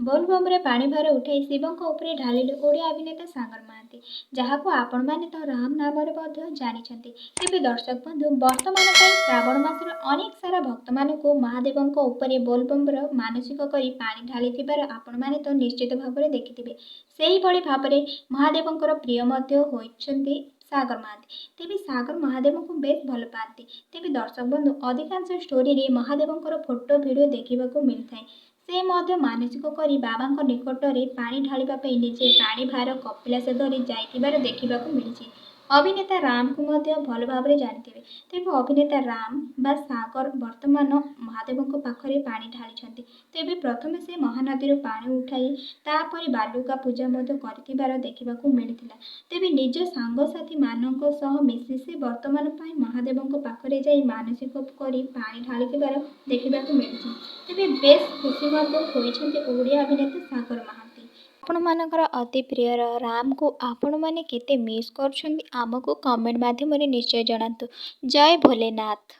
ବୋଲବମରେ ପାଣି ଭାର ଉଠାଇ ଶିବଙ୍କ ଉପରେ ଢାଳିଲେ ଓଡ଼ିଆ ଅଭିନେତା ସାଗର ମହାନ୍ତି, ଯାହାକୁ ଆପଣମାନେ ତ ରାମ ନାମରେ ମଧ୍ୟ ଜାଣିଛନ୍ତି। ତେବେ ଦର୍ଶକ ବନ୍ଧୁ, ବର୍ତ୍ତମାନ ପାଇଁ ଶ୍ରାବଣ ମାସରେ ଅନେକ ସାରା ଭକ୍ତମାନଙ୍କୁ ମହାଦେବଙ୍କ ଉପରେ ବୋଲବମର ମାନସିକ କରି ପାଣି ଢାଳିଥିବାର ଆପଣମାନେ ତ ନିଶ୍ଚିତ ଭାବରେ ଦେଖିଥିବେ। ସେହିଭଳି ଭାବରେ ମହାଦେବଙ୍କର ପ୍ରିୟ ମଧ୍ୟ ହୋଇଛନ୍ତି ସାଗର ମହାନ୍ତି। ତେବେ ସାଗର ମହାଦେବଙ୍କୁ ବେଶ ଭଲ ପାଆନ୍ତି। ତେବେ ଦର୍ଶକ ବନ୍ଧୁ, ଅଧିକାଂଶ ଷ୍ଟୋରିରେ ମହାଦେବଙ୍କର ଫଟୋ ଭିଡ଼ିଓ ଦେଖିବାକୁ ମିଳିଥାଏ। ସେ ମଧ୍ୟ ମାନସିକ କରି ବାବାଙ୍କ ନିକଟରେ ପାଣି ଢାଳିବା ପାଇଁ ନିଜେ ପାଣି ଭାର କପିଳାସ ଧରି ଯାଇଥିବାର ଦେଖିବାକୁ ମିଳିଛି। ଅଭିନେତା ରାମକୁ ମଧ୍ୟ ଭଲ ଭାବରେ ଜାଣିଥିବେ। ତେବେ ଅଭିନେତା ରାମ ବା ସାଗର ବର୍ତ୍ତମାନ ମହାଦେବଙ୍କ ପାଖରେ ପାଣି ଢାଳିଛନ୍ତି। ତେବେ ପ୍ରଥମେ ସେ ମହାନଦୀରୁ ପାଣି ଉଠାଇ ତାପରେ ବାଲୁକା ପୂଜା ମଧ୍ୟ କରିଥିବାର ଦେଖିବାକୁ ମିଳିଥିଲା। ତେବେ ନିଜ ସାଙ୍ଗସାଥିମାନଙ୍କ ସହ ମିଶି ସେ ବର୍ତ୍ତମାନ ପାଇଁ ମହାଦେବଙ୍କ ପାଖରେ ଯାଇ ମାନସିକ କରି ପାଣି ଢାଳିଥିବାର ଦେଖିବାକୁ ମିଳିଛି। ତେବେ ବେଶ୍ ଖୁସି ମଧ୍ୟ ହୋଇଛନ୍ତି ଓଡ଼ିଆ ଅଭିନେତା ସାଗର ମହାନ୍ତି। ଆପଣମାନଙ୍କର ଅତି ପ୍ରିୟର ରାମକୁ ଆପଣମାନେ କେତେ ମିସ୍ କରୁଛନ୍ତି, ଆମକୁ କମେଣ୍ଟ ମାଧ୍ୟମରେ ନିଶ୍ଚୟ ଜଣାନ୍ତୁ। ଜୟ ଭୋଲେନାଥ।